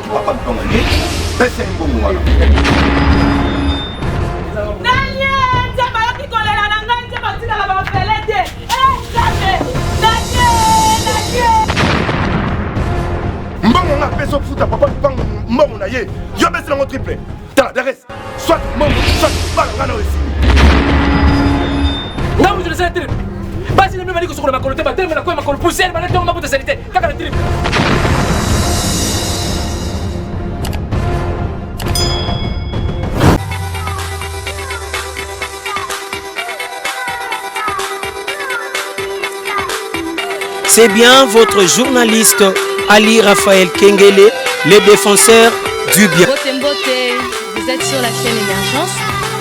Soki papa lupango alie, pesa ye mbongo wana. Nalie nzambe ayoki kolela na ngai nzambe atikala bafele te eh, nzambe nalie nalie mbongo nga apesi ofuta papa lupango mbongo na ye yo apesi nango triple tala dares soit mbongo soit bala nga na oyo esili nga moto nasala trip basi na bino bali kosokola makolo te batelema na koya makolo poussière bana ntongo mabuta salite kaka na trip. C'est bien votre journaliste Ali Raphaël Kengele, le défenseur du bien. Mbote Mbote, vous êtes sur la chaîne Émergence,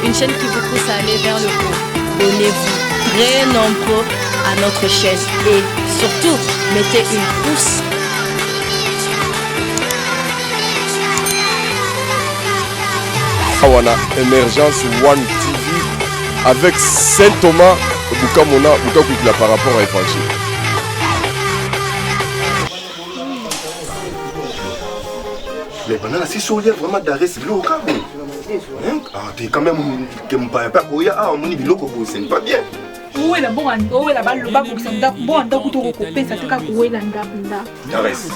une chaîne qui vous pousse à aller vers le haut. Abonnez-vous très nombreux à notre chaîne et surtout, mettez une pouce. Awa na Emergence One TV avec Saint Thomas Bukamona Bukakwikila par rapport à évangile. Mais pendant la sisi olia vraiment Dares biloko kaka boye. Hein? Ah, t'es quand même ke mopaya mpe akoya awa omoni biloko boye, ce n'est pas bien. Owela bongo owela bakokisa ndako bongo ndako toko kopesa te kaka kowela ndako ndako. Dares,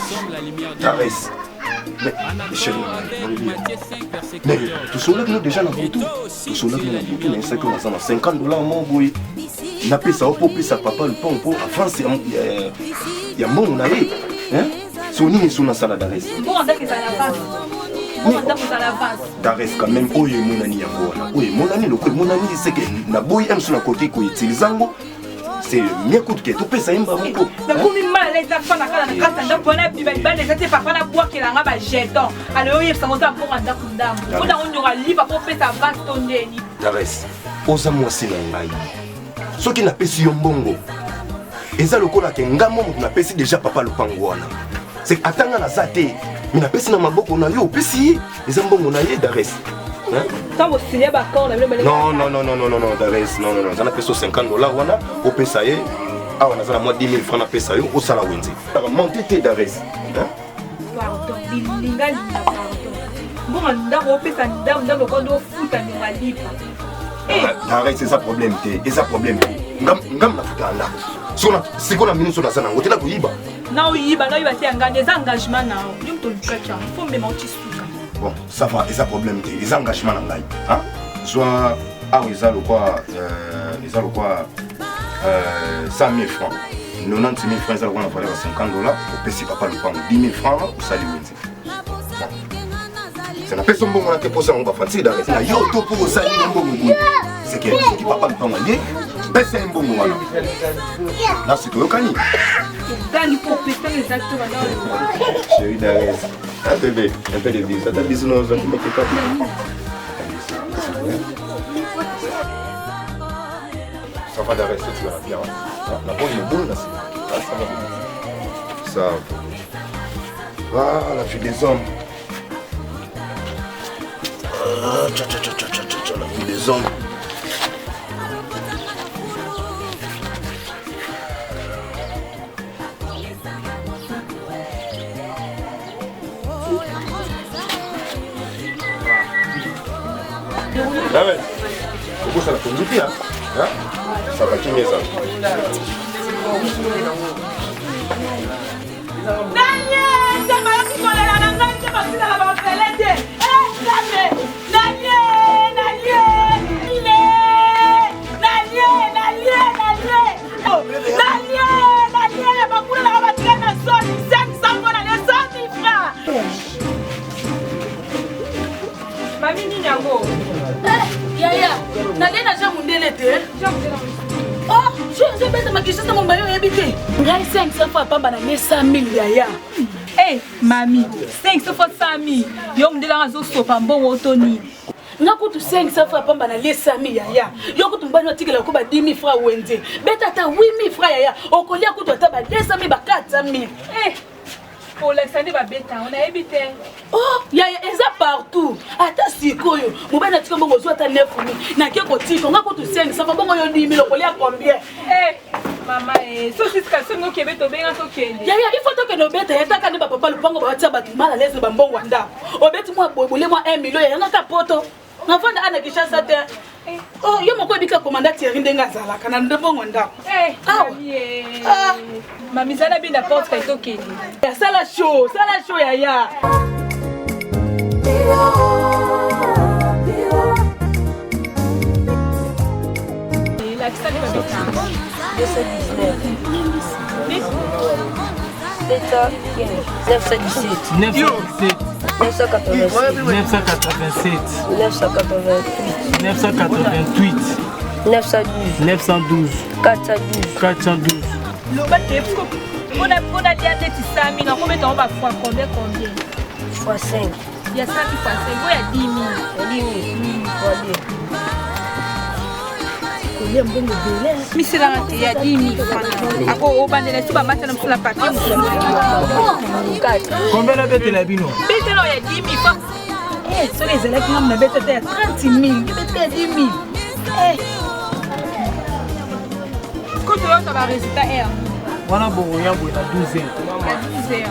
Dares. Mais chérie, mais tosololaki no déjà na butu tosololaki no na butu nayesaki oyo naza na 50 dollar moko boye napesa yo mpo opesa papa lupango mpo avance ya mbongo na ye so nini so nasala Dares Dares quand même oyo emonani yango wana oyo emonani lokola emonani seke naboyi mso nakoki koutilize yango c'est mieux kutu ke topesa ye mbala moko nakomi mal alaise nafanda kaka na kati ya ndako wana bima libanda eza te papa nabwakela nga bajeton ale oyebisa ngo oza mbongo ya ndako ndambo mpo nango nionga lipa mpo opesa avance to ndeni Dares oza mwasi na ngai soki napesi yo mbongo eza lokola ke nga mo moto napesi deja papa lopango wana c'est ata nga naza te me napesi na maboko na yo opesi ye eza mbongo na ye Dares. Ntango osigne baaccord na bino non non non non non non Dares non non non naza napesa 50 dollars wana opesa ye awa naza na mwa 10 000 francs napesa yo osala wenze monte te Dares. Pardon bilinga linga pardon mbongo ndako opesa ndambo ndambo lokola nde ofuta nionga lipa. Dares eza problème te eza problème te ngam nafutaka ndako sikoyo na minute naza nango te nakoyiba. Naoyiba naoyiba te ya ngani eza engagement na yo yo moto olukaki yango fo mema oti suka. Bon ça va eza problème te eza engagement na ngai zwa awa eza lokwa eza lokwa 100 000 francs 90 000 francs eza lokwa na valeur ya 50 dollars opesi papa lopango 10 000 francs osali wenze. Se napesi mbongo na te mposa yango bafanti Dares na yo to mpo osali na mbongo boye seke soki papa lopango alie pesa ye mbongo wana nasi toyokani. Chérie Dares, un bébé, un peu de bisous. Ata bisous na ozwaki mokeka. Ça va Dares, tu vas bien. La bonne mobulu na nsima. Ça va. Ça va. Ah, la vie des hommes. Ah, tcha, tcha, tcha, tcha, tcha, tcha, la vie des hommes. Dares, okosala pondu te saka kimia ezala. Nalie nzambe ayoki kolela na ngai nzambe atikala bafele te nzambe nalie nalie ile nalie nalie nalie nalie nalie bakula nanga batikali na soni 500 mpo na le 100 francs mami nini yango yaya nalie na jean mundele te. Oh, ozobetama Kinshasa mobali oyebi te ngai 500 fois pamba na ne 100 000 yaya. Hey, mami 500 fois 100 000 yo mondele anga azosopa mbongo to nini? Nga kutu 500 fois pamba na lie 100 000 yaya. Yo kutu mobali otikela ko ba 10 000 francs wenze beta ata 8 000 francs yaya okolia kutu ata ba 200 000 ba 400 000. Eh, kolakisa nde babeta yango nayebi te. Oh yaya eza partout ata sikoyo mobali atika mbongo ozwa ata 9 000 nake kotika nga kutu 500 bongo yo 10 000 okolia combien? Eh. Mama eh, so sisika songi okebe tobenga tokende. Yaya, il faut tokende obeta ye taka nde bapapa lopango batia bato mal à l'aise na bambongo ya ndako. Obeti mwa boye mwa 1 million yaya ngaka poto. Navanda ana Kinshasa te. Oh, yo moko oyebika komanda Thierry ndenge azalaka na nde mbongo ndako. Eh, Awa. mami eh. Ah. Mami zala bien na porte kai tokende. Ya, Sala show, sala show yaya. Lakisa nde babetaka. 917 917 987 987 988 988 912 912 412 412 Loba te mpona mpona lia neti 100 000 nakobeta yango ba fois combien combien? fois 5 Ya 100 000 fois 5 oyo ya 10 000. 10 000 fois 2. Kolia mbongo ebele. Miselanga te ya 10 000 francs. Ako obandela so bamata na mosu na papier mosusu. 4 Combien nabetela bino? Betela oyo ya 10 000 francs. Eh, soki ezalaki ngamu na beta te ya 30 000, yo beta ya 10 000. Eh, Kutu oyo ba résultat R. Wana bokoya boye na 12 heures. Ya 12 heures.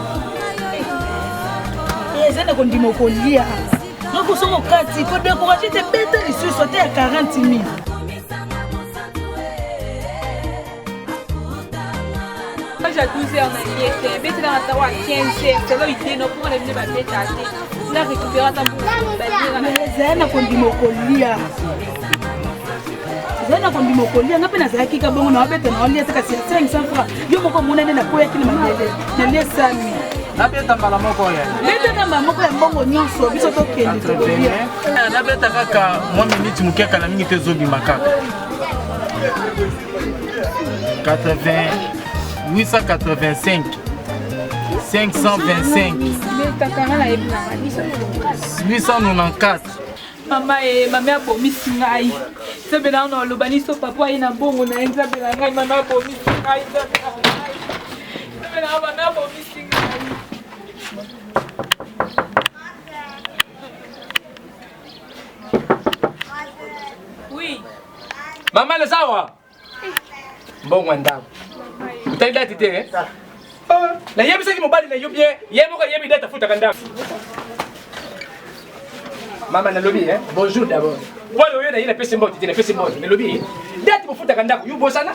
eh, eza na kondima okolia. Ngako soki okati, ko décourager te beta lisusu ata ya 40 000. Page ya 12 heures na ye te betelanga ntango ya 15 heures selo ideno mpo na bino babeta te na récupéré ata balinga na ezali na kondima okolia ezali na kondima okolia nga mpe nazalaki ka bongo naobeta naolia te kasi ya 500 francs yo moko omona nde nakweyaki na mabele nalie sami Nabeta mbala moko ya. betaka mbala moko ya mbongo nyonso biso tokende tokolia Nabeta kaka mwa minute moke kala mingi te ezobima kaka. 80 885 525 betaka nga nayebi nanga biso 894 mama e mama abomisi ngai nzambe na na oloba niso papa aye na mbongo na ye nzambe na ngai mama abomisi ngai nzambe na ngai nzambe na ngai mama abomisi ngai oui Mama nazawa. Mbongo ya ndako. Otali date te eh? Ah, nayebisaki mobali na yo bien ye moko ayebi date afutaka ndako. Mama nalobi eh? Bonjour d'abord. Wala oyo naye napesi mbote te napesi mbote nalobi eh? Date bofutaka ndako yo bosana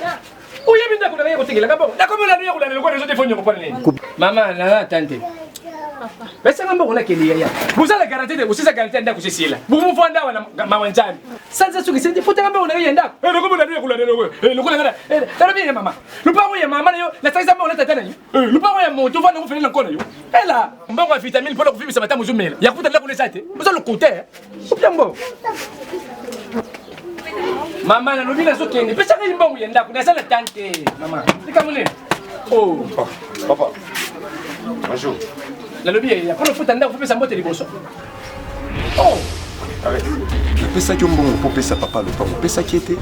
oyebi ndako na ngai kotekelaka mbongo nakomona yo kolanda lokola ezo te fo nyongo mpona nini mama nanga tante pesanga mbongo nakende yaya bozala garantie te osisa garantie ya ndako sesila bumufanda awa na mawa nzambe sanza soki sente futaka mbongo na ye ya ndako lokomo na yo kolanda lokola ngana nalobi ye mama lupango ya mama na yo nasangisa mbongo na tata na yo lupango ya moto ovanda kofele na nkona yo ela mbongo ya vitamine mpona kofibisa mata mozomela ya kuta ndako nesa te oza lokuta opia mbongo mama nalobi nazokende pesaka ye mbongo ya ndako naza na tante mama likambo nini oh Papa, bonjour. nalobi yaya mpona ofuta ndako fopesa mbote liboso oh Arrête. napesaki yo mbongo mpo opesa papa lopango opesaki ye te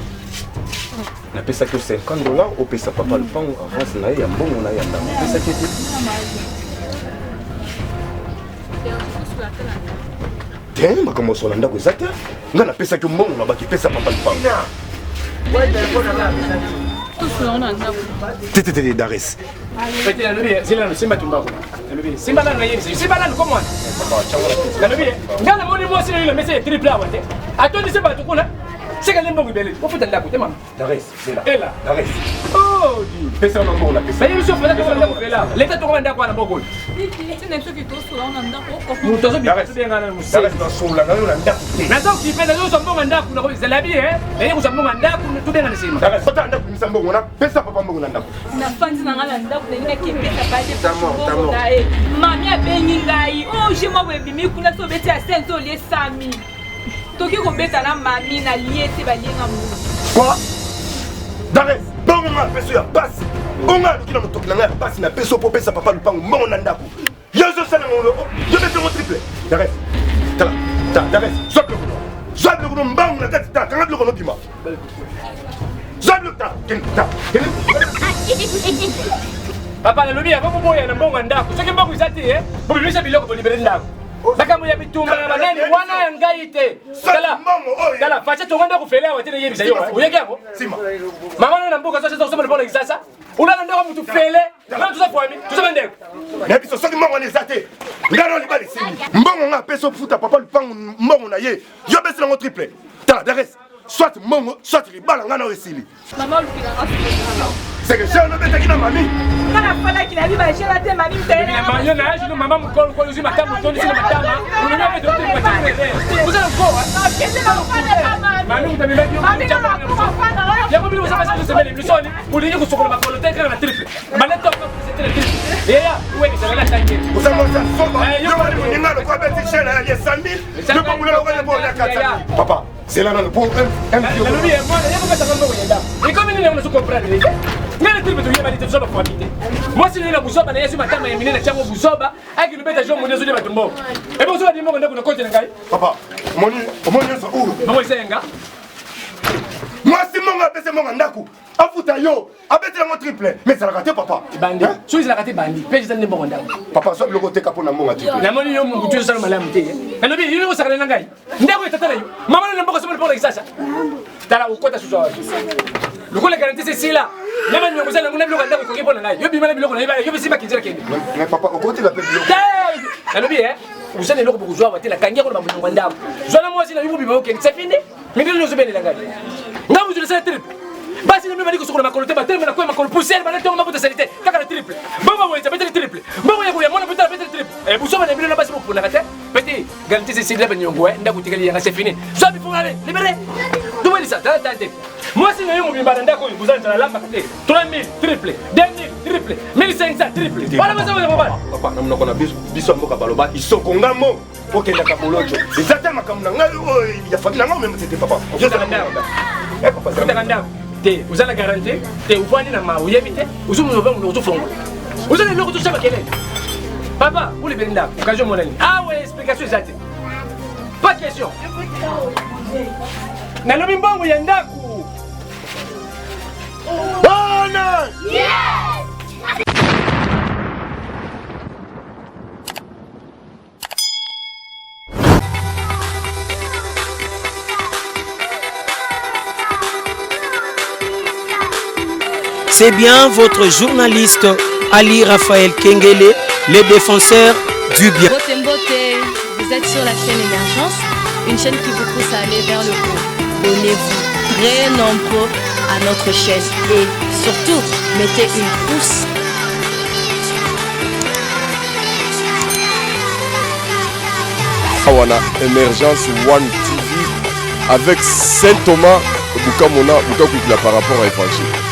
napesaki yo 50 dollar opesa papa lopango avance na ye ya mbongo na ye ya ndako opesaki ye te te makambo osola ndako eza te ngai napesaki yo mbongo na baki pesa papa lopango tosola na ndako te te te te dares Pete nalobi zela nano simba tumbako nalobi simba nano nayebisa simba nano komwana nalobi ngai namoni mwasi nayo na mesa ya triple awa te atondisi bato kuna seka nde mbongo ebele ofuta ndako te mama dares zela ela dares Oh, di. pesa nga mbongo napesa nayebi so fanda koma ndako fela leta tokoma ndako wana mbongo oyo tina soki tosola na ndako moto Dares. azobenga na mosei dares nasola na yo na ndako te naza okipe nazozwa mbongo ya ndako nakozala bi naye kozwa mbongo ya ndako tobenga na nsima dares ota ndako bimisa mbongo na pesa papa mbongo na ndako nafandi na ngai na ndako ndenge nakepesa Ta mort, ta mort. na ye mami abengi ngai o je mwa boye ebimi kuna so obeti ya sense olie sami toki kobeta na mami nalie te balienga mbongo Quoi Dares, bongo nga napesi yo ya pasi onga aluki na motoki na ngai ya pasi napesi yo mpo opesa papa lupango mbongo na ndako yo ozosala ngo yo beti yango triple Dares tala tala Dares zwa biloko no zwa biloko no mbangu na kati ta kanga biloko no bima zwa biloko ta kende ta kende papa nalobi yango boboya na mbongo ya ndako soki mbongo eza te bobimisa biloko bolibere ndako. Makambo ya bitumba ya banani wana ya ngai te. Tala, tala, facha tonga ndako fele awa te nayebisa yo. Oyeki yango? Mama na mboka soki osomba lopango na Kinshasa, olala ndako mutu fele. Nga toza famille, toza bandeko. Na biso soki mbongo wana eza te, nga na libala esimbi. Mbongo nga apesi ofuta papa lupango mbongo na ye. Yo besi nango triple. Tala Dares, soit mbongo, soit libala nga na oyo esili. Mama olukela nga seke jeune obetaki na mami nga nafandaki na biba jela te mami mtayo na age mama mokolo kolo ozwi matama otondisi na matama olongi ape oza na nkoa mami moto amemaki yango bino boza basi tosemele misoni olingi kosokola makolo te kaka na triple banda ntongo na triple eya uwekisaka na tanke oza mwasi ya soba yo bali moninga lokola beti chaine ya 100 000 yo bobula lokola bo ya 400 papa zela nano po nalobi ye mwana ye kopesaka mbongo ya ndako ekomi nini yango nazo comprendre te ngai na tili toyebani te toza bakwami te mwasi nini na buzoba na yesu matama ya minene tiango buzoba ayaki lobeta jo moni azolia bato mbongo ebe ozoba di mbongo ndako na konte na ngai papa omoni omoni nyonso oyo bongo eza yanga mwasi mbongo apesi mbongo ndako afuta yo abetela yango triple mais ezalaka te papa bandi soki ezalaka te bandi mpe eza nde mbongo ndako papa zwa biloko oteka mpo na mbongo ya triple namoni yo mobutu ezosala malamu te nalobi yo osakana na ngai ndako ya tata na yo mama na mboka somoni mpo na kisasa tala okota susu awa lokola garanti sesila na baniongo eza nango na biloko ya ndako ekoki mpo na ngai yo bima na biloko na yo yo bisimba kinzela kende mais papa okotela mpe biloko nalobi e oza na eloko bokozwa awa te nakangi yango na bamoniongo ya ndako zwa na mwasi na yo bobima okende c'est fini mindele nyonso obelela ngai ngai moto nasala triple basi na bino bali kosokola makolo te batelema na koya makolo poussière bana ntongo mabuta salite kaka na triple mbongo wenza beteli triple mbongo ya koya mwana betala beteli triple eh, busoba na bino na basi boponaka te petit galite sesili na banyongo eh, ndako tikali yanga c'est fini zwa bifonga libere tobelisa tala tala te mwasi na yo mobimba na ndako oyo boza nzala alambaka te 3000 triple 2000 triple 1500 triple wana baza mobali papa na monoko na biso ya mboka baloba isoko ngambo okendaka bolojo eza te makambo na ngai oyo ya famille na ngai omema te papa ofutaka ndako te oza na garantie te ovandi na ma oyebi te ozofongola oza na eloko tosha makelele papa olebeli ndako occasion omonani awa explication eza te pas question nalobi mbongo ya ndako Bana! Yes! C'est bien votre journaliste Ali Raphaël Kengele, le défenseur du bien. Mbote Mbote, vous êtes sur la chaîne Émergence, une chaîne qui vous pousse à aller vers le haut. Abonnez-vous très nombreux à notre chaîne et surtout, mettez une pouce. Awa na Emergence One TV avec Saint Thomas Bukamona Bukakuikila par rapport à Évangile.